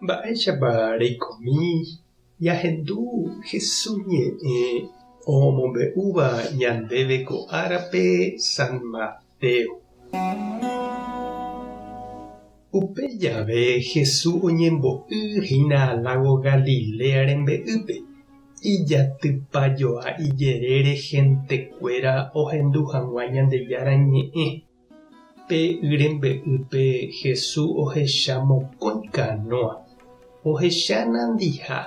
Mba'éichapa reikomi jahendu Jesús ñe'ẽ omombe'úva ñandéve ko árape San Mateo? Upe jave Jesús oñembo'y hína lágo Galilea rembe'ýpe, ijatypajoa ijerére hentekuéra ohendu hag̃ua Ñandejára ñe'ẽ. Pe y rembe'ýpe Jesús ohecha mokõi kanóa. Ohecha nandiha,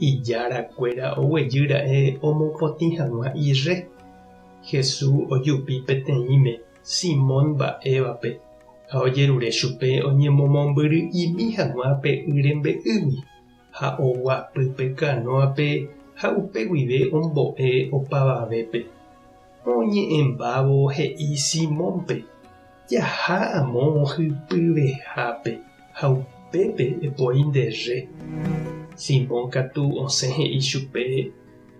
ijára kuéra oguejy ra'e omopotĩ hag̃ua irre. Jesús ojupi peteĩme Simón mba'évape ha ojerure chupe oñemomombyry'imi hag̃ua pe y rembe'ýgui, ha oguapy pe kanóape ha upe guive ombo'e opavavépe. Oñe'ẽmbávo he'i Simónpe, Jaha amo hypyvehápe ha upépe epoi nde rre. Simón katu osẽ he'i chupe,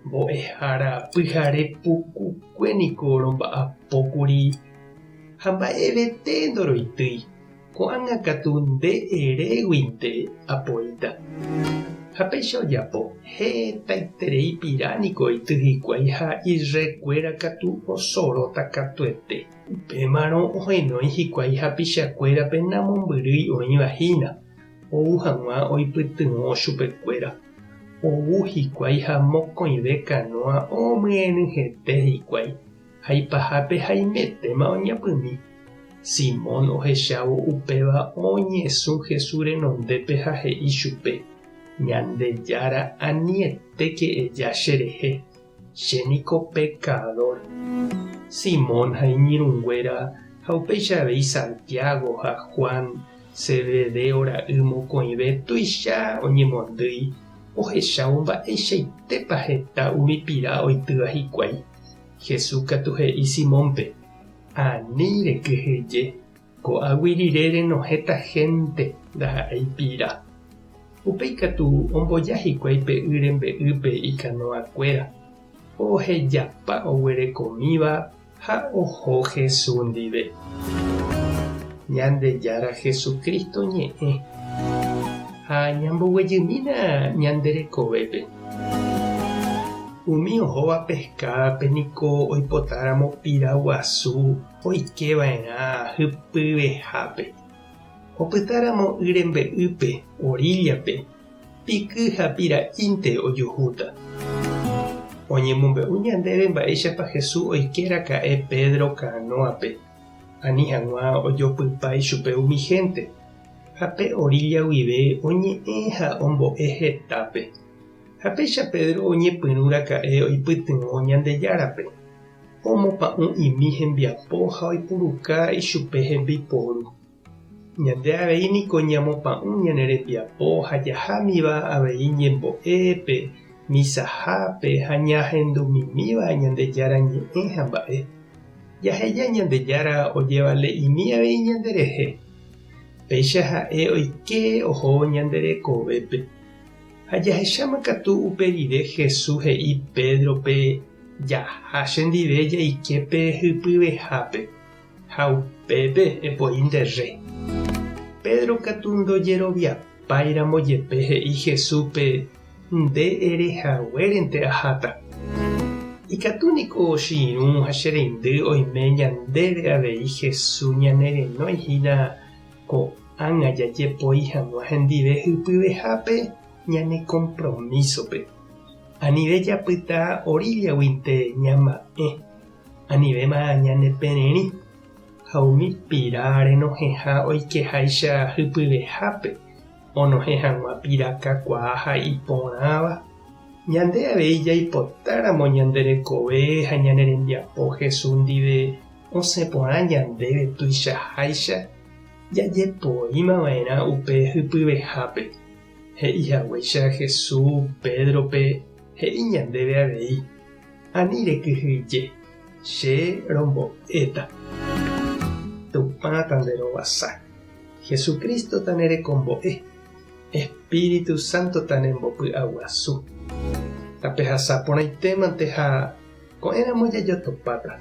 Mbo'ehára pyhare pukukue niko romba'apókuri ha mba'evete ndoroitýi. Ko'ág̃a katu nde eréguinte apoíta. Ha péicha ojapo, hetaiterei pira niko oity hikuái ha irrekuéra katu osoróta katuete. Upémarõ ohenói hikuái hapichakuérape namombyrýi oĩva hína, ou hag̃ua oipytyvõ chupekuéra. Ou hikuái ha mokõive kanóa omyenyhẽte hikuái. Ha ipahápe haimetéma oñapymi. Simón ohechávo upéva oñesũ Jesús renondépe ha he'i chupe, Ñandejára anietéke eja cherehe, che niko pekadór. Simón ha iñirũnguéra ha upéicha avei Santiago ha Juan, Zebedeo ra'y mokõive tuicha oñemondýi ohechávo mba'eichaitépa heta umi pira oitýva hikuái. Jesús katu he'i Simónpe, Ani rekyhyje, ko'águi rire renohẽta hénte ndaha'éi pira. Upéi katu omboja hikuái pe y rembe'ýpe ikanoakuéra, ohejapa oguerekomíva ha oho Jesús ndive. Ñandejára Jesucristo ñe'ẽ ha ñamboguejymína ñande rekovépe. Umi ohóva peskádape niko oipotáramo pira guasu oike va'erã hypyvehápe. Opytáramo y rembe'ýpe, oríllape, piky ha pira'ínte ojuhúta. Oñemombe'u ñandéve mba'éichapa Jesús oike raka'e Pedro kanóape, ani hag̃ua ojopypa ichupe umi hénte, ha pe orílla guive oñe'ẽ ha ombo'e hetápe. Ha péicha Pedro oñepyrũ raka'e oipytyvõ Ñandejárape, omopa'ũ'imi hembiapo ha oipuruka ichupe hembiporu. Ñande avei niko ñamopa'ũ ñane rembiapo ha jahámiva avei ñembo'épe, misahápe ha ñahendumimíva Ñandejára ñe'ẽ ha mba'e. Jaheja Ñandejára ojevale'imi avei ñanderehe. Péicha ha'e oike ohóvo ñande rekovépe. Ha jahecháma katu upe rire Jesús he'i Pédrope, Jaha chendive jaike pe hypyvehápe. Ha upépe epoi nde rre. Pedro katu ndojeroviapáiramo jepe he'i Jesúspe, Nde ere haguérente aháta. Ikatu niko che irũ ha che reindy oime ñandéve avei Jesús ñanerenói hína ko'ág̃a jajepoi hag̃ua hendive hypyvehápe ñane kompromísope. Anive japyta oríllaguinte ñama'ẽ. Anivéma ñane pererĩ ha umi pira renohẽha oikeháicha hypyvehápe onohẽ hag̃ua pira kakuaa ha iporãva, ñande avei jaipotáramo ñande rekove ha ñane rembiapo Jesús ndive osẽ porã ñandéve tuichaháicha, jajepoíma va'erã upe hypyvehápe. He'i haguéicha Jesús Pédrope he'i ñandéve avei. Ani rekyhyje, che rombo'éta. Tupã tanderovasa. Jesucristo tanerekombo'e. Espíritu Santo tanembopy'aguasu. Tapehasa porãitémante ha ko'ẽramo jajotopáta.